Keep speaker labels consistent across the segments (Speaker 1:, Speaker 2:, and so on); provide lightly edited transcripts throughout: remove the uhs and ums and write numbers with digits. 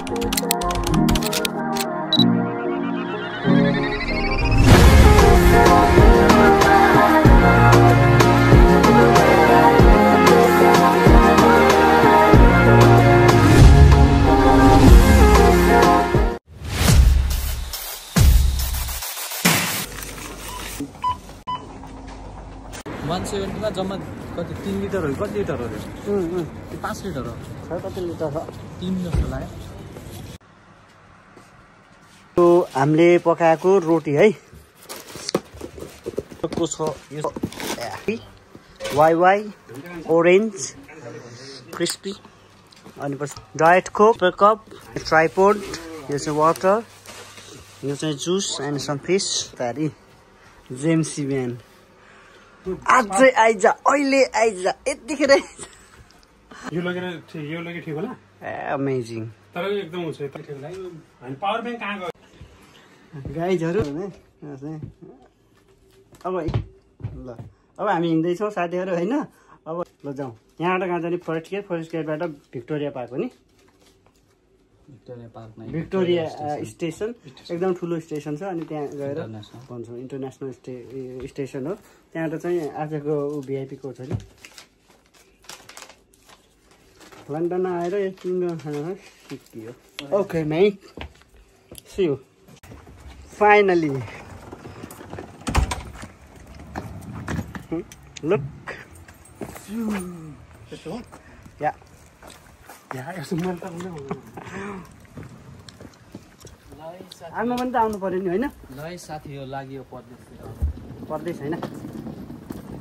Speaker 1: मा जम्मा कति 3 लिटर हो कति लिटर हो 5 लिटर हो
Speaker 2: कति लिटर हो
Speaker 1: 3 जस्तो लाग्यो
Speaker 2: त्यो हामीले पकाएको रोटी है को छ यो वाई ओरेन्ज क्रिस्पी अनि पछि डायट कोक कप ट्राइपोड यो चाहिँ वाटर यो चाहिँ जुस एन्ड सम फिश तारी जेम्सी ब्यान अझै आइज अहिले आइज यतिखेर
Speaker 3: यो लगेर ठिक होला
Speaker 2: अमेजिङ
Speaker 3: तर एकदम हुन्छ ठिक लाग्यो अनि पावर ब्याङ्क कहाँ गयो
Speaker 2: गाइजहरु अब ल अब हामी हिँड्दैछौँ साथीहरु हैन अब ल जाउँ यहाँबाट कहाँ जाने फरेस्ट गेटबाट भिक्टोरिया पार्क हो नि भिक्टोरिया स्टेसन एकदम ठुलो स्टेसन छ अनि त्यहाँ गएर भन्छौँ इन्टरनेसनल स्टेसन हो त्यहाँबाट चाहिँ आजको भिआइपी कोच हो नि लन्डन आएर यो तिम्रो खाना सिकियो okay mate see you finally look या आमा पनि त आउनु पर्यो नि होइन
Speaker 1: ल साथी यो लाग्यो
Speaker 2: परदेश होइन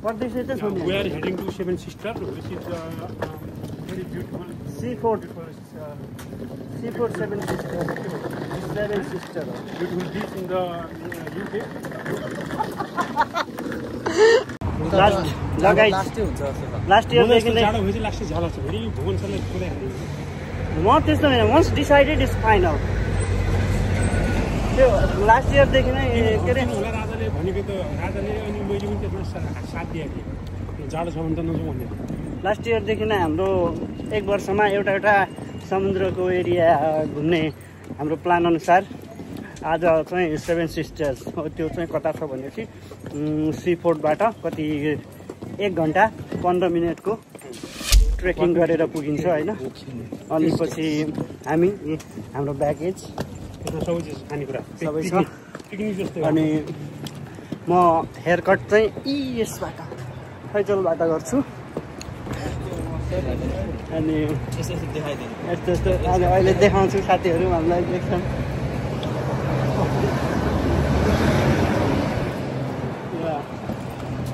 Speaker 2: परदेश चाहिँ छोड्ने
Speaker 3: We are heading to Seven Sisters, which is very beautiful.
Speaker 2: Seafood Seven Sisters.
Speaker 3: Beautiful beach in the UK.
Speaker 2: Last इयरदेखि नै
Speaker 3: जाडो भएपछि लास्ट झाला छ फेरि भुवन सरले पुरै हाल्यो
Speaker 2: म त्यस्तो होइन वन्स डिसाइडेड इज फाइनल त्यो लास्ट इयरदेखि नै के अरे
Speaker 3: होला राजाले भनेको त राजाले अनि मैले पनि त्यसमा साथ दिएको थिएँ जाडो छ भने त नजाउँ भन्ने
Speaker 2: लास्ट इयरदेखि नै हाम्रो एक वर्षमा एउटा समुद्रको एरिया घुम्ने हाम्रो प्लान अनुसार आज चाहिँ सेभेन सिस्टर्स हो त्यो चाहिँ कता छ भनेपछि सीफोर्टबाट कति 1 घन्टा 15 मिनटको ट्रेकिङ गरेर पुगिन्छ होइन अनि पछि हामी हाम्रो ब्यागेज
Speaker 3: सबै चिज खानेकुरा
Speaker 2: सबै छ
Speaker 3: पिकनिक जस्तो
Speaker 2: अनि म हेयर कट चाहिँ यसबाट फैजलबाट गर्छु अनि यस्तो आज अहिले देखाउँछु साथीहरू हामीलाई देख्छन्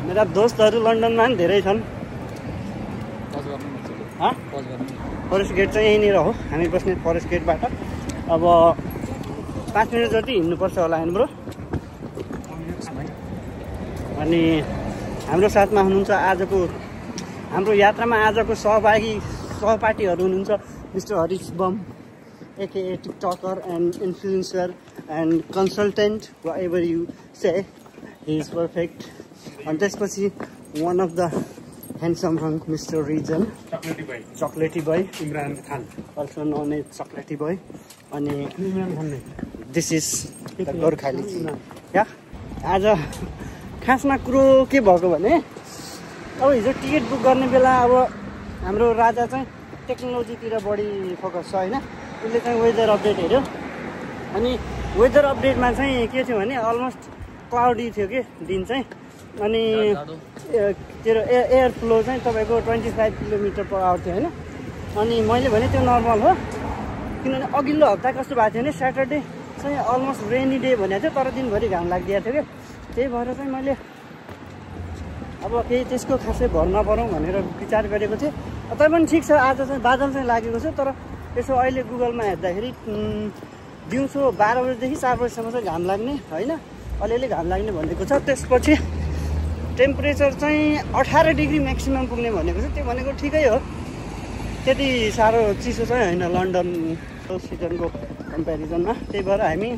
Speaker 2: मेरा दोस्तहरू लन्डनमा पनि धेरै छन् फरेस्ट गेट चाहिँ यहीँनिर हो हामी बस्ने फरेस्ट गेटबाट अब 5 मिनट जति हिँड्नुपर्छ होला हाम्रो अनि हाम्रो साथमा हुनुहुन्छ आजको हाम्रो यात्रामा आजको सहपाठीहरू हुनुहुन्छ mister Harish Bam aka tiktoker and influencer and consultant what you say he is perfect अनि त्यसपछि one of the handsome wrong mister Rijan chocolatey boy
Speaker 3: Imran Khan
Speaker 2: also known as chocolatey boy अनि
Speaker 3: Imran Khan
Speaker 2: this is the Gorkhali या आज खासमा कुरो के भएको भने अब हिजो टिकट बुक गर्ने बेला अब हाम्रो राजा चाहिँ टेक्नोलोजीतिर बढी फोकस छ होइन उसले चाहिँ वेदर अपडेट हेऱ्यो अनि वेदर अपडेटमा चाहिँ के थियो भने अलमोस्ट क्लाउडी थियो कि दिन चाहिँ अनि तेरो एयर फ्लो चाहिँ तपाईँको 25 किलोमिटर पर आवर थियो होइन अनि मैले भने त्यो नर्मल हो किनभने अघिल्लो हप्ता कस्तो भएको थियो भने स्याटरडे चाहिँ अलमोस्ट रेनी डे भनेको थियो तर दिनभरि घाम लागिदिएको थियो क्या त्यही भएर चाहिँ मैले अब केही त्यसको खासै भर नपरौँ भनेर विचार गरेको थिएँ तैपनि ठिक छ आज चाहिँ बादल चाहिँ लागेको छ तर यसो अहिले गुगलमा हेर्दाखेरि दिउँसो 12 बजेदेखि 4 बजीसम्म चाहिँ घाम लाग्ने होइन अलिअलि घाम लाग्ने भनेको छ त्यसपछि टेम्परेचर चाहिँ 18 डिग्री म्याक्सिमम पुग्ने भनेको छ त्यो भनेको ठिकै हो त्यति साह्रो चिसो चाहिँ होइन लन्डन सिजनको कम्पेरिजनमा त्यही भएर हामी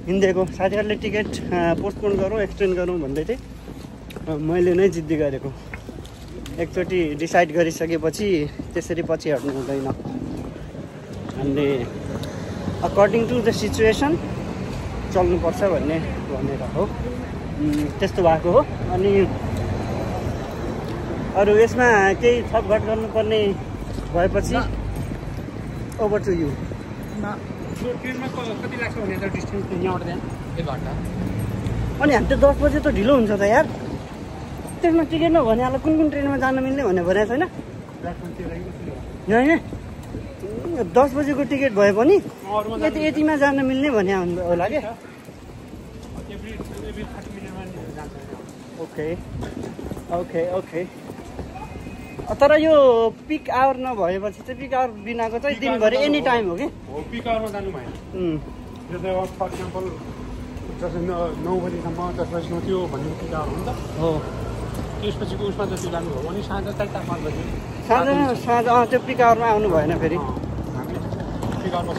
Speaker 2: हिँडेको साथीहरूले टिकट पोस्टपोन गरौँ एक्सटेन्ड गरौँ भन्दै थिएँ मैले नै जिद्दी गरेको एकचोटि डिसाइड गरिसकेपछि त्यसरी पछि हट्नु हुँदैन अनि अकर्डिङ टु द सिचुएसन चल्नुपर्छ भनेर हो। त्यस्तो भएको हो। अनि अरू यसमा केही थपघट गर्नुपर्ने भएपछि ओभर टु यु।
Speaker 3: ट्रेनमा कति लाग्छ भने त डिस्टेन्स यहाँबाट त्यहाँ 1 घन्टा।
Speaker 2: अनि हामी त 10 बजे त ढिलो हुन्छ त यार। त्यसमा टिकट नभने होला कुन ट्रेनमा जान मिल्ने भनेको छैन। होइन 10 बजेको टिकट भए पनि यतिमा जान मिल्ने भने होला क्या। Okay okay okay. तर यो पिक आवर नभएपछि चाहिँ पिक आवर बिनाको चाहिँ दिनभरि एनी टाइम हो कि?
Speaker 3: पिक आवरमा जानु भएन। यो त फर इक्जाम्पल जस्तै 9 बजीसम्म 10 बजीसम्म त्यो भन्ने पिक आवर हो नि त।
Speaker 2: हो।
Speaker 3: त्यसपछिको उसमा जति जानुभयो भने साँझ 4-5 बजी
Speaker 2: साँझ त्यो पिक आवरमा आउनु भएन फेरि।
Speaker 3: पिक आवरमा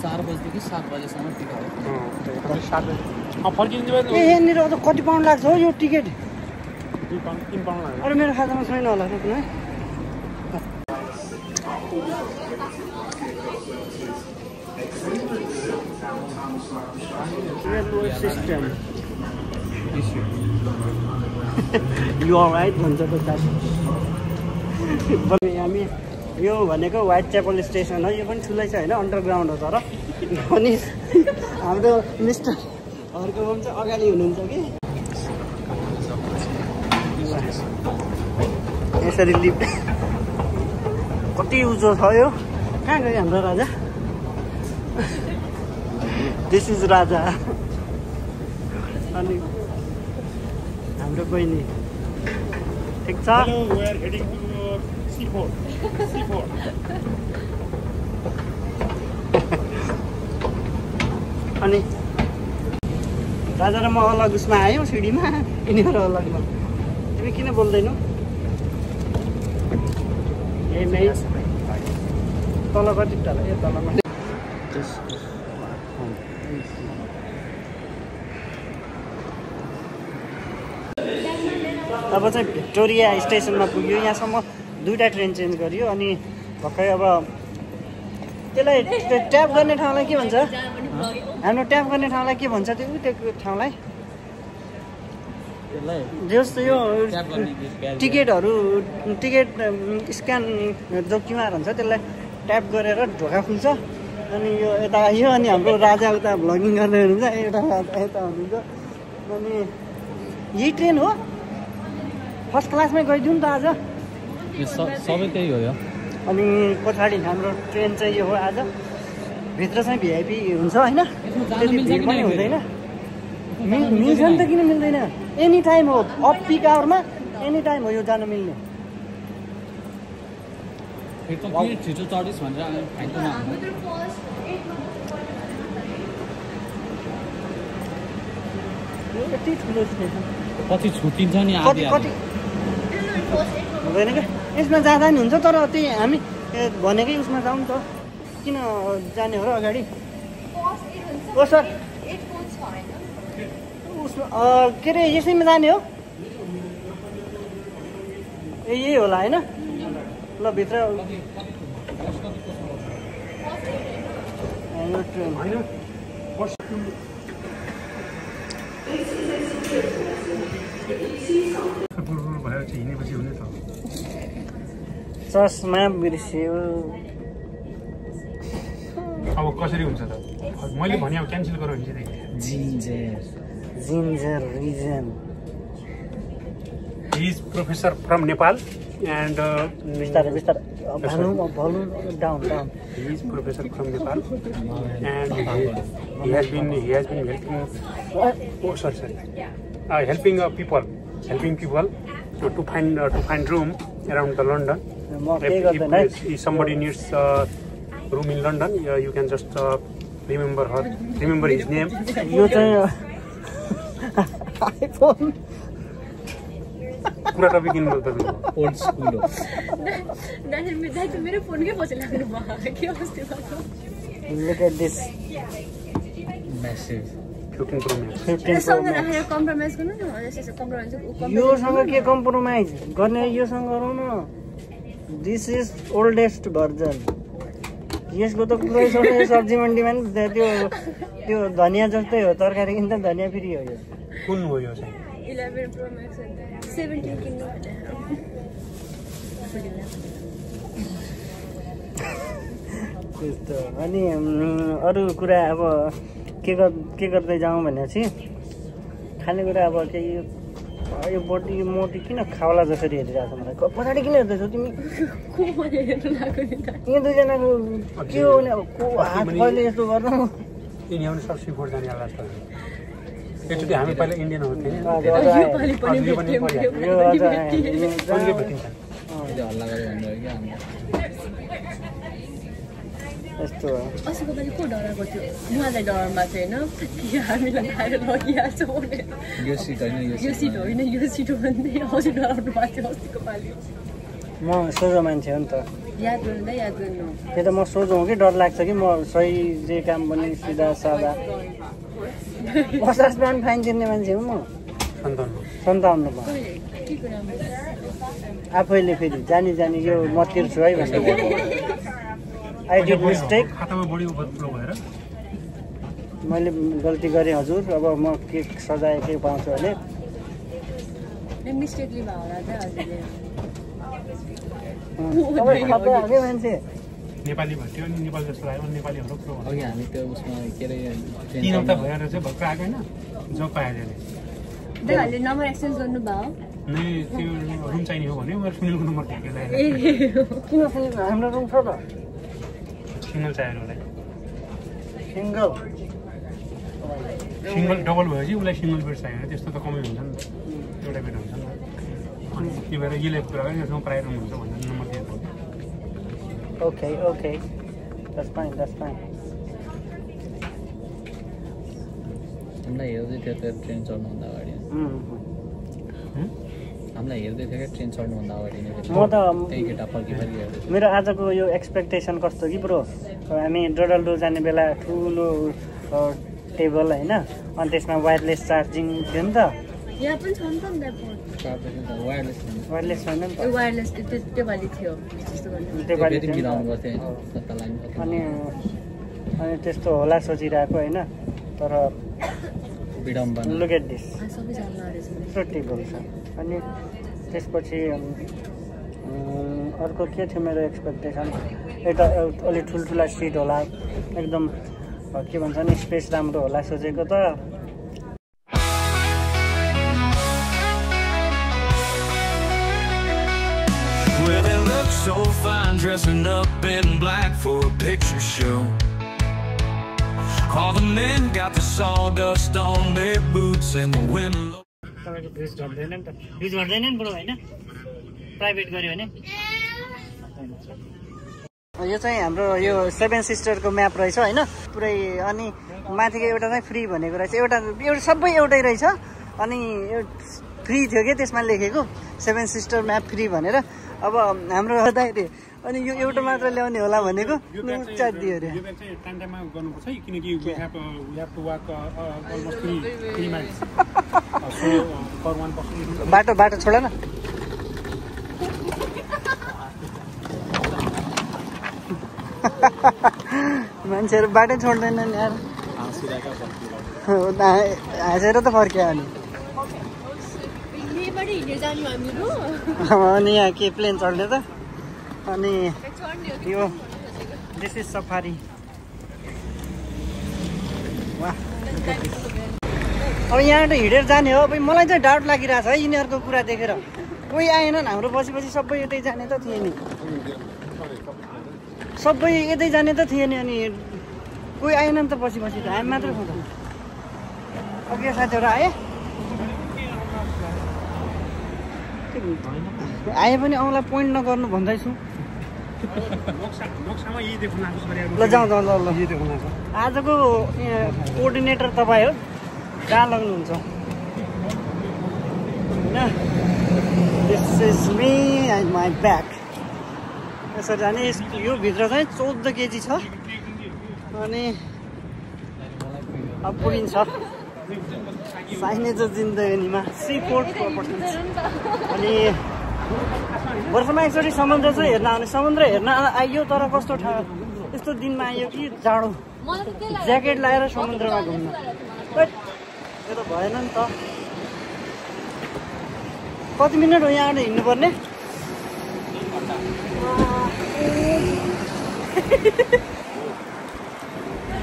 Speaker 1: 4 बजेदेखि 7 बजेसम्म पिक आवर।
Speaker 3: 7 बजी फर्किनु भयो।
Speaker 2: यहाँनिर त कति पाउन्ड लाग्छ हो यो टिकट?
Speaker 3: 3 पाउन्ड लाग्यो।
Speaker 2: अरू मेरो खातामा छैन होला रोक्नु है। सिस्टम यु आर राइट भन्छ त दाजु। हामी यो भनेको व्हाइट च्यापल स्टेसन हो। यो पनि ठुलै छ होइन, अन्डरग्राउन्ड हो। तर अनि हाम्रो मिस्टर हर्कबम चाहिँ अगाडि हुनुहुन्छ कि यसरी लिफ्ट कति उच्चो छ यो। कहाँ गयो हाम्रो राजा? दिस इज राजा। अनि हाम्रो बहिनी ठिक छ। अनि राजा र म अलग उसमा आयौँ सिडीमा, यिनीहरू अलगमा। तिमी किन बोल्दैनौ? ए मै तल कति तल? ए तलमा अब चाहिँ भिक्टोरिया स्टेसनमा पुग्यो। यहाँसम्म 2टा ट्रेन चेन्ज गरियो। अनि भर्खरै अब त्यसलाई ट्याप गर्ने ठाउँलाई के भन्छ? हाम्रो ट्याप गर्ने ठाउँलाई के भन्छ? त्यो ठाउँलाई जस्तो यो टिकट स्क्यान जो क्युआर हुन्छ त्यसलाई ट्याप गरेर ढोका खुल्छ। अनि यो यता आयो। अनि हाम्रो राजा उता भ्लगिङ गर्दै हुनुहुन्छ, यता हुनुहुन्छ। अनि यही ट्रेन हो? फर्स्ट क्लासमै गइदिउँ त आज।
Speaker 1: सबै त्यही हो यो।
Speaker 2: अनि पछाडि हाम्रो ट्रेन चाहिँ यो हो आज। भित्र चाहिँ भिआइपी हुन्छ होइन, त्यति भिड पनि हुँदैन। मिल्छ नि त, किन मिल्दैन? एनी टाइम हो। अफ पिक आवरमा एनी टाइम हो यो जान मिल्ने।
Speaker 1: छिटो चढिस् भनेर
Speaker 2: यति ठुलो स्टेसन
Speaker 1: पछि छुट्टिन्छ नि।
Speaker 2: कति हुँदैन क्या यसमा जाँदा नि हुन्छ। तर त्यही हामी भनेकै उसमा जाउँ त। किन जाने हो र अगाडि? ओ सर उसमा के अरे यसैमा जाने हो? ए यही होला होइन? ल भित्र
Speaker 3: भएर चाहिँ हिँडेपछि हुने त।
Speaker 2: चस्मा बिर्स्यो।
Speaker 3: अब कसरी हुन्छ त? मैले भने अब क्यान्सल गरौँ भने चाहिँ
Speaker 2: ginger Rijan.
Speaker 3: He is professor from Nepal and
Speaker 2: बिस्तारै volume down.
Speaker 3: He is professor from Nepal and he has been helping. Oh sorry. Helping people to find room around the London. If somebody needs room in London, you can just remember his name.
Speaker 2: यो चाहिँ iPhone
Speaker 3: पूरा topic किन बोल्दा
Speaker 1: old school हो।
Speaker 4: दाजु मेरो फोनकै पछि लाग्नु भयो के अवस्था गर्नु?
Speaker 2: Look at this.
Speaker 1: Massive.
Speaker 3: 15 Pro Max.
Speaker 4: Compromise गर्नु न।
Speaker 2: योसँग के कम्प्रोमाइज गर्ने? योसँग गरौँ न। This is oldest version. यसको त पुरै सब्जी मन्डीमा नि त्यो धनियाँ जस्तै हो तरकारी किन्दा धनियाँ फ्री हो यो
Speaker 3: कुन हो यो चाहिँ
Speaker 4: 11 Pro Max 17 किन्नु
Speaker 2: त्यस्तो अनि अरू कुरा अब के गर्दै जाउँ भनेपछि खानेकुरा अब केही यो बोटी मोटी किन खाउला जसरी हेरिरहेको छ मलाई पछाडि किन हेर्दैछौ तिमी यहाँ दुईजनाको के हो भने अब को हात कहिले यस्तो गर्नु
Speaker 3: यिनीहरू सब सिफोड जाने होला जस्तो एकचोटि हामी पहिला इन्डियन हो थियौँ
Speaker 2: यस्तो हो
Speaker 4: अस्तिको पालि को डराएको थियो उहाँलाई डरमा थियो होइन कि हामीलाई खाएर लगिहाल्छ भने यो सिट होइन यो सिट हो भन्दै हजुर डराउनु भएको थियो अस्तिको पालि
Speaker 2: म सोझो मान्छे हो नि त
Speaker 4: याद गर्नु
Speaker 2: त्यो त म सोझो हो कि डर लाग्छ कि म सही जे काम पनि सिधा सादा 50 पाउन्ड फाइन तिर्ने मान्छे हो म 57 आफैले फेरि जानी यो म तिर्छु है भनेर आई डिड मिस्टेक
Speaker 3: खातामा बढी ओभरफ्लो भएर
Speaker 2: मैले गल्ती गरेँ हजुर अब म के सजाय के पाउँछु भने
Speaker 4: मिस्टेकली भयो होला त
Speaker 2: हजुरले मान्छे
Speaker 3: नेपाली भयो अनि नेपाल जस्तो लाग्यो नेपालीहरू पुरो
Speaker 1: अघि हामी त्यो उसमा के अरे
Speaker 3: 3 हप्ता भएर चाहिँ भर्खर आएको होइन जब पाएँ
Speaker 4: दाइहरूले नम्बर एक्सचेन्ज गर्नुभयो
Speaker 3: नै त्यो रुम चाहिने हो भने मेरो सुनिलको नम्बर थियो
Speaker 2: किन हाम्रो रुम छ त
Speaker 3: सिङ्गल चाहियो उसलाई
Speaker 2: सिङ्गल
Speaker 3: डबल भएपछि उसलाई सिङ्गल बेड चाहियो त्यस्तो त कमै हुन्छ नि त एउटा बेड हुन्छ नि त अनि त्यो भएर यसले कुरा गरेँ यसमा प्राइभेट रुम हुन्छ भनेर नम्बर दिएको
Speaker 2: Okay. That's fine.
Speaker 1: हामीलाई हेर्दै थियो त्यो ट्रेन चढ्नुभन्दा अगाडि हामीलाई हेर्दै थियो क्या ट्रेन चढ्नुभन्दा अगाडि नै
Speaker 2: म त
Speaker 1: त्यही केटा फर्किफर्की हेर्दै
Speaker 2: मेरो आजको यो एक्सपेक्टेसन कस्तो कि ब्रो हामी डडल्डो जाने बेला ठुलो टेबल होइन अनि त्यसमा वायरलेस चार्जिङ थियो नि त
Speaker 4: यहाँ पनि छ नि त
Speaker 2: वायरलेस छैन नि त
Speaker 4: वायरलेस त्यो पालि थियो
Speaker 2: अनि त्यस्तो होला सोचिरहेको होइन तर लुक एट दिस टेबल छ अनि त्यसपछि अर्को के थियो मेरो एक्सपेक्टेसन एउटा अलिक ठुल्ठुला सिट होला एकदम के भन्छ नि स्पेस राम्रो होला सोचेको त
Speaker 5: Well, they look so fine dressing up in black for a picture show. All the men got the sawdust on their boots and the wind.
Speaker 2: तपाईको फ्रिज झर्दैन नि त फ्रिज झर्दैन नि ब्रो हैन प्राइभेट गर्यो भने यो चाहिँ हाम्रो यो 7 सिस्टरको म्याप रहेछ हैन पुरै अनि माथिको एउटा चाहिँ फ्री भनेको रहेछ एउटा सबै एउटै रहेछ अनि फ्री थियो के त्यसमा लेखेको 7 सिस्टर म्याप फ्री भनेर अब हाम्रो दाइले अनि यो एउटा मात्र ल्याउने होला भनेको चाट दियो अरे
Speaker 3: यो बेला चाहिँ टाइममा गर्नुपर्छ किनकि we have to walk almost 3 miles so for one person
Speaker 2: बाटो छोड न मान्छेहरू बाटै छोड्दैनन् यार हाँसेर त फर्क्यो अनि यहाँ के प्लेन चढ्ने त अनि यो दिस इज सफारी अब यहाँबाट हिँडेर जाने हो अब मलाई चाहिँ डाउट लागिरहेछ है यिनीहरूको कुरा देखेर कोही आएनन् हाम्रो पछि सबै यतै जाने त थिए नि सबै यतै जाने त थिए नि अनि कोही आएनन् त पछि त हामी मात्र छौँ त अघि साथीहरू आए पनि औँला पोइन्ट नगर्नु भन्दैछु ल जाउँ ल आजको कोअर्डिनेटर तपाईँ हो कहाँ लग्नुहुन्छ होइन this is me and my bag यसरी जाने यो भित्र चाहिँ 14 केजी छ अनि अब पुगिन्छ चाहिने चाहिँ जिन्दगीमा सी पोर्ट प्रपर्टिज अनि वर्षमा एकचोटि समुद्र चाहिँ हेर्न आउने समुद्र हेर्न आइयो तर कस्तो ठाउँ यस्तो दिनमा आयो कि जाडो ज्याकेट लगाएर समुद्रमा घुम्न बट यो त भएन नि त कति मिनट हो यहाँबाट हिँड्नुपर्ने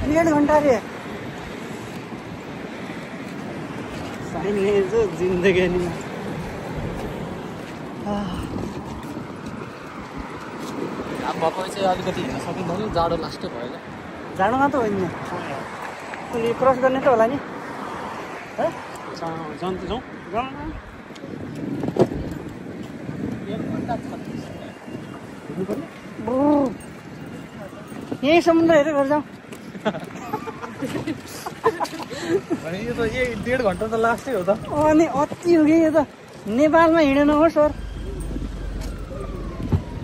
Speaker 2: 1.5 घन्टा रे साइने जो जिन्दगीमा
Speaker 1: भएपछि चाहिँ अलिकति हिँड्न सकिँदैन नि जाडो लास्टै भयो होला
Speaker 2: जाडोमा त होइन अनि क्रस गर्ने त होला नि है
Speaker 3: जाउँ त जाउँ
Speaker 2: यही समुद्र हेरेर घर जाउँ
Speaker 1: यो त 1.5 घन्टा त लास्टै हो त
Speaker 2: अनि अति हो कि यो त नेपालमा हिँडेन हो सर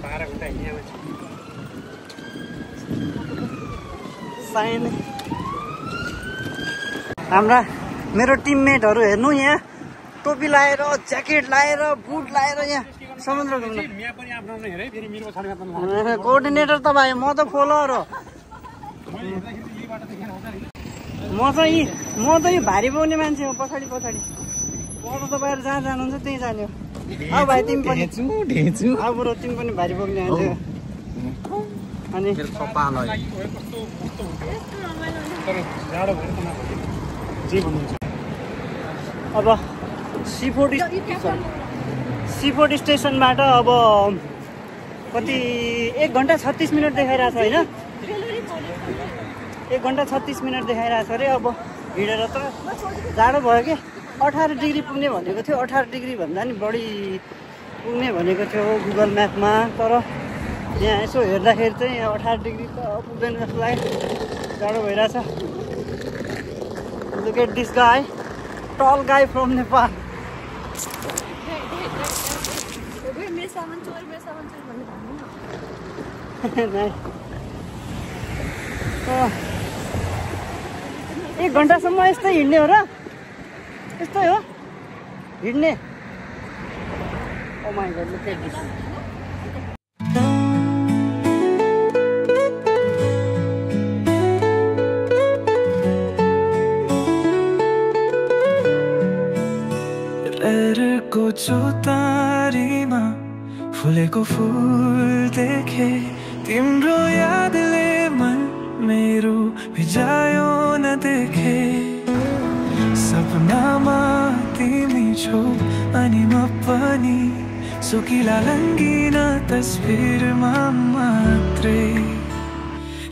Speaker 3: 12 घन्टा हिँड्यो
Speaker 2: साइने हाम्रा मेरो टिममेटहरू हेर्नु यहाँ टोपी लाएर ज्याकेट लाएर बुट लाएर यहाँ समुद्र घुम्नु कोअर्डिनेटर त भाइ म त फलोअर हो म त यो भारी बोक्ने मान्छे हो पछाडि अरू तपाईँहरू जहाँ जानुहुन्छ त्यहीँ जाने हो अब भाइ तिमी पनि अब बरु तिमी पनि भारी बोक्ने मान्छे हो अनि अब सीफोर्ट स्टेसनबाट अब कति 1 घन्टा 36 मिनट देखाइरहेछ होइन 1 घन्टा 36 मिनट देखाइरहेछ अरे अब हिँडेर त जाडो भयो कि 18 डिग्री पुग्ने भनेको थियो 18 डिग्री भन्दा नि बढी पुग्ने भनेको थियो गुगल म्यापमा तर यहाँ यसो हेर्दाखेरि चाहिँ 18 डिग्री त पुग्दैन जस्तो लाग्यो जाडो भइरहेछ Look at this guy, tall guy from Nepal. एक घन्टासम्म यस्तै हिँड्ने हो र यस्तै हो हिँड्ने Oh my God, look at this.
Speaker 5: को चौतारीमा फुलेको फुल देखे तिम्रो यादले मन मेरो भिजायो न देखे सपनामा तिमी छौ अनि म पनि सुकिला रङ्गिन तस्बिरमा मात्रै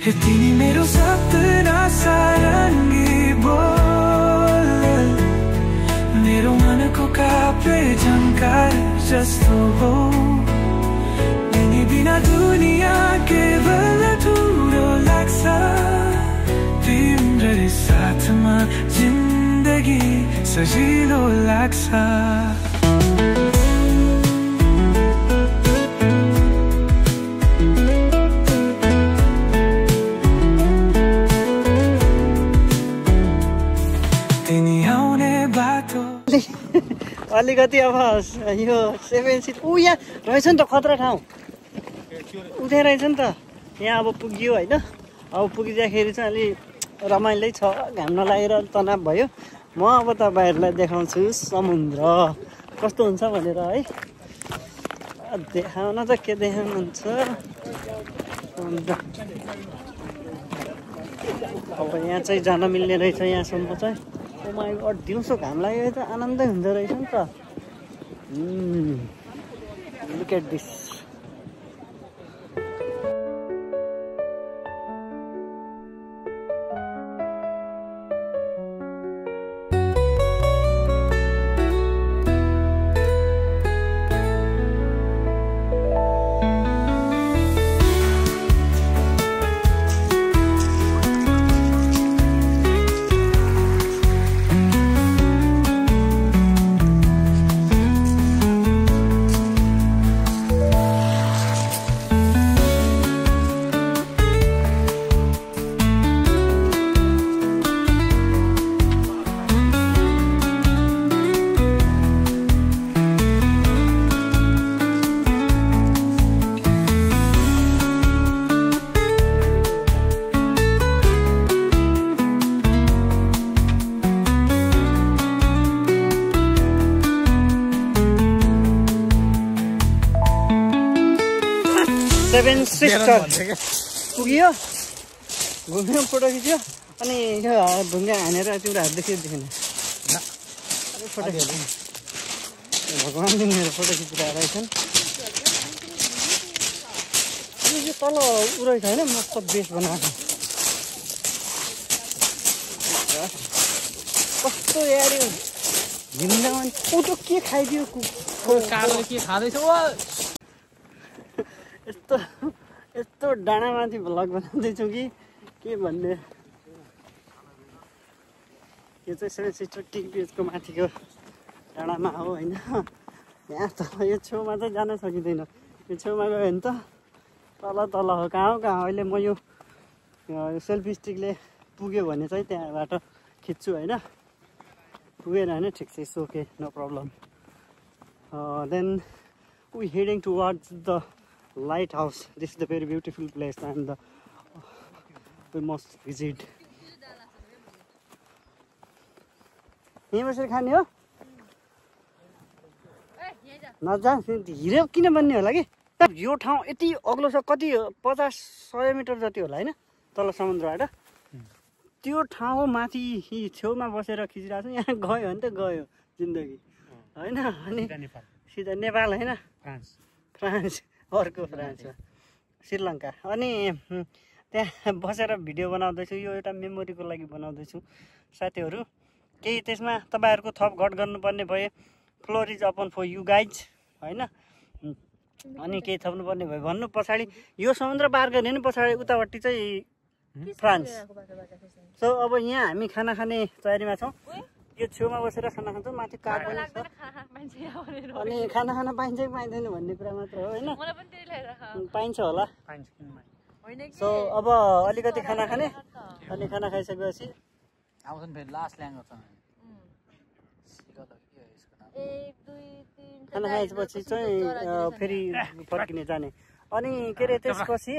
Speaker 5: हे तिमी मेरो सपना सारङ्गी बोल मेरो मनको काप्रे झङ्कार जस्तो हो तिमी बिना दुनिया केवल अधुरो लाग्छ तिम्रै साथमा जिन्दगी सजिलो लाग्छ
Speaker 2: अलिकति अब यो 7 सिट यहाँ रहेछ नि त खतरा ठाउँ उठे रहेछ नि त यहाँ अब पुग्यो होइन अब पुगिँदाखेरि चाहिँ अलि रमाइलो छ घाम नलागेर तनाव भयो म अब तपाईँहरूलाई देखाउँछु समुद्र कस्तो हुन्छ भनेर है देखाउन त के देखाउनुहुन्छ अब यहाँ चाहिँ जान मिल्ने रहेछ यहाँसम्म चाहिँ Oh my God, दिउँसो घाम लाग्यो त आनन्दै हुँदो रहेछ नि त Look at this. Seven sister पुग्यो घुम्यो फोटो खिच्यो अनि यो ढुङ्गा हानेर तिम्रो हात देखिँदैन फोटो खिच्यो भगवान्ले मेरो फोटो खिचिरहेको रहेछन् अनि यो तल उ रहेछ होइन मस्त बेस बनाएको कस्तो यार हिँड्दामा फोटो के खाइदियो
Speaker 1: कालो के खाँदैछ
Speaker 2: यस्तो यस्तो डाँडामाथि भ्लग बनाउँदैछौँ कि के भन्ने यो चाहिँ सेभेन सिस्टर टी ब्रिजको माथिको डाँडामा हो होइन यहाँ त यो छेउमा चाहिँ जान सकिँदैन यो छेउमा गयो भने त तल तल हो कहाँ हो अहिले म यो सेल्फी स्टिकले पुग्यो भने चाहिँ त्यहाँबाट खिच्छु होइन पुगेन भने ठिक छ it's okay no problem then we heading towards the lighthouse. This is a very beautiful place and we must visit. यहाँ बसेर खाने हो नजा हिरो किन बन्ने होला कि यो ठाउँ यति अग्लो छ कति 50-100 मिटर जति होला होइन तल समुद्रबाट त्यो ठाउँ माथि छेउमा बसेर खिचिरहेको छु यहाँ गयो भने त गयो जिन्दगी होइन अनि सिधा नेपाल होइन फ्रान्स अर्को फ्रान्समा श्रीलङ्का अनि त्यहाँ बसेर भिडियो बनाउँदैछु यो एउटा मेमोरीको लागि बनाउँदैछु साथीहरू केही त्यसमा तपाईँहरूको थप घट गर्नुपर्ने भए floor is open for you guys होइन अनि केही थप्नुपर्ने भयो भन्नु पछाडि यो समुद्र पार गर्ने नि पछाडि उतापट्टि चाहिँ फ्रान्स सो अब यहाँ हामी खाना खाने तयारीमा छौँ यो छेउमा बसेर खाना खान्छौँ माथि कार पनि छ अनि खाना खान पाइन्छ कि पाइँदैन भन्ने कुरा मात्र हो होइन पाइन्छ होला सो अब अलिकति खाना खाने अनि खाना खाइसकेपछि
Speaker 1: आउँछन् फेरि लास्ट ल्याङ गर्छ
Speaker 2: खाना खाएपछि चाहिँ फेरि फर्किने जाने अनि के अरे त्यसपछि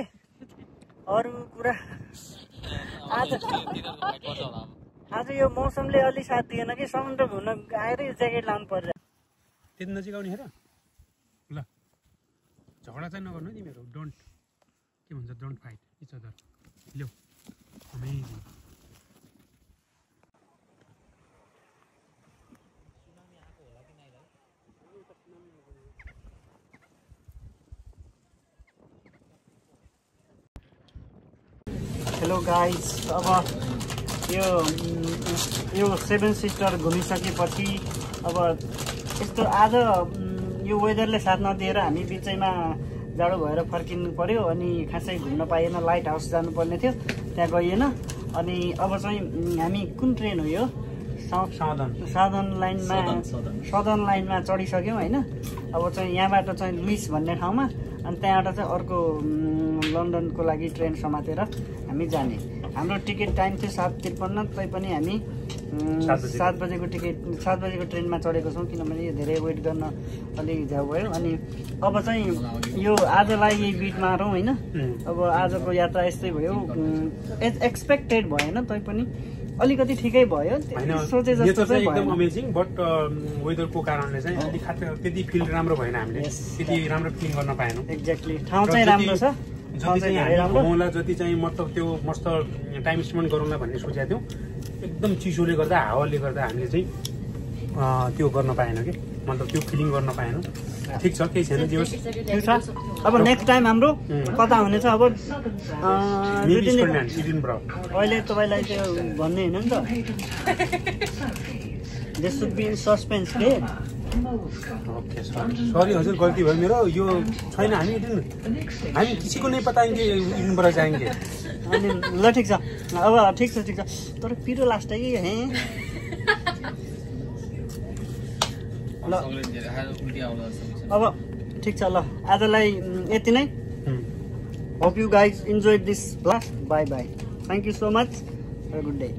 Speaker 2: अरू कुरा आज यो मौसमले अलि साथ दिएन कि समुद्र घुम्न आएर ज्याकेट लाउनु पर्छ
Speaker 3: त्यति नजिक आउने हेर ल झगडा चाहिँ नगर्नु नि मेरो डोन्ट के भन्छ डोन्ट फाइट इच अदर ल्याउ अमेजिङ
Speaker 2: हेलो गाइज अब यो सेभेन सिस्टर घुमिसकेपछि अब यस्तो आज यो वेदरले साथ नदिएर हामी बिचैमा जाडो भएर फर्किनु पर्यो अनि खासै घुम्न पाइएन लाइट हाउस जानुपर्ने थियो त्यहाँ गइएन अनि अब चाहिँ हामी कुन ट्रेन हो यो साउदर्न लाइनमा चढिसक्यौँ होइन अब चाहिँ यहाँबाट चाहिँ लुइस भन्ने ठाउँमा अनि त्यहाँबाट चाहिँ अर्को लन्डनको लागि ट्रेन समातेर हामी जाने हाम्रो टिकट टाइम थियो 7:53 तैपनि हामी 7 बजेको ट्रेनमा चढेको छौँ किनभने धेरै वेट गर्न अलिक झ्याउ भयो अनि अब चाहिँ यो आजलाई यही बिट मारौँ होइन अब आजको यात्रा यस्तै भयो एक्सपेक्टेड भएन तैपनि अलिकति ठिकै भयो सोचे जस्तो चाहिँ
Speaker 3: एकदम अमेजिङ बट वेदरको कारणले चाहिँ अलिक त्यति फिल राम्रो भएन हामीले त्यति राम्रो फिल गर्न पाएनौँ
Speaker 2: एक्ज्याक्टली ठाउँ चाहिँ राम्रो छ
Speaker 3: जति चाहिँ मतलब त्यो मस्त टाइम स्पेन्ड गरौँला भन्ने सोचेको थियौँ एकदम चिसोले गर्दा हावाले गर्दा हामीले चाहिँ त्यो गर्न पाएन कि मतलब त्यो फिलिङ गर्न पाएनौँ ठिक छ केही छैन त्यो
Speaker 2: छ अब नेक्स्ट टाइम हाम्रो कता हुनेछ अब अहिले तपाईँलाई त्यो भन्ने होइन नि त this should be in suspense के
Speaker 3: ओके सरी हजुर गल्ती भयो मेरो यो छैन हामी किसीको नै पताएंगे इडनबरा जाएंगे
Speaker 2: अनि ल ठिक छ अब ठिक छ तर पिरो लास्ट है हे ल अब ठिक छ ल आजलाई यति नै hope you guys enjoy this blast bye bye thank you so much have a good day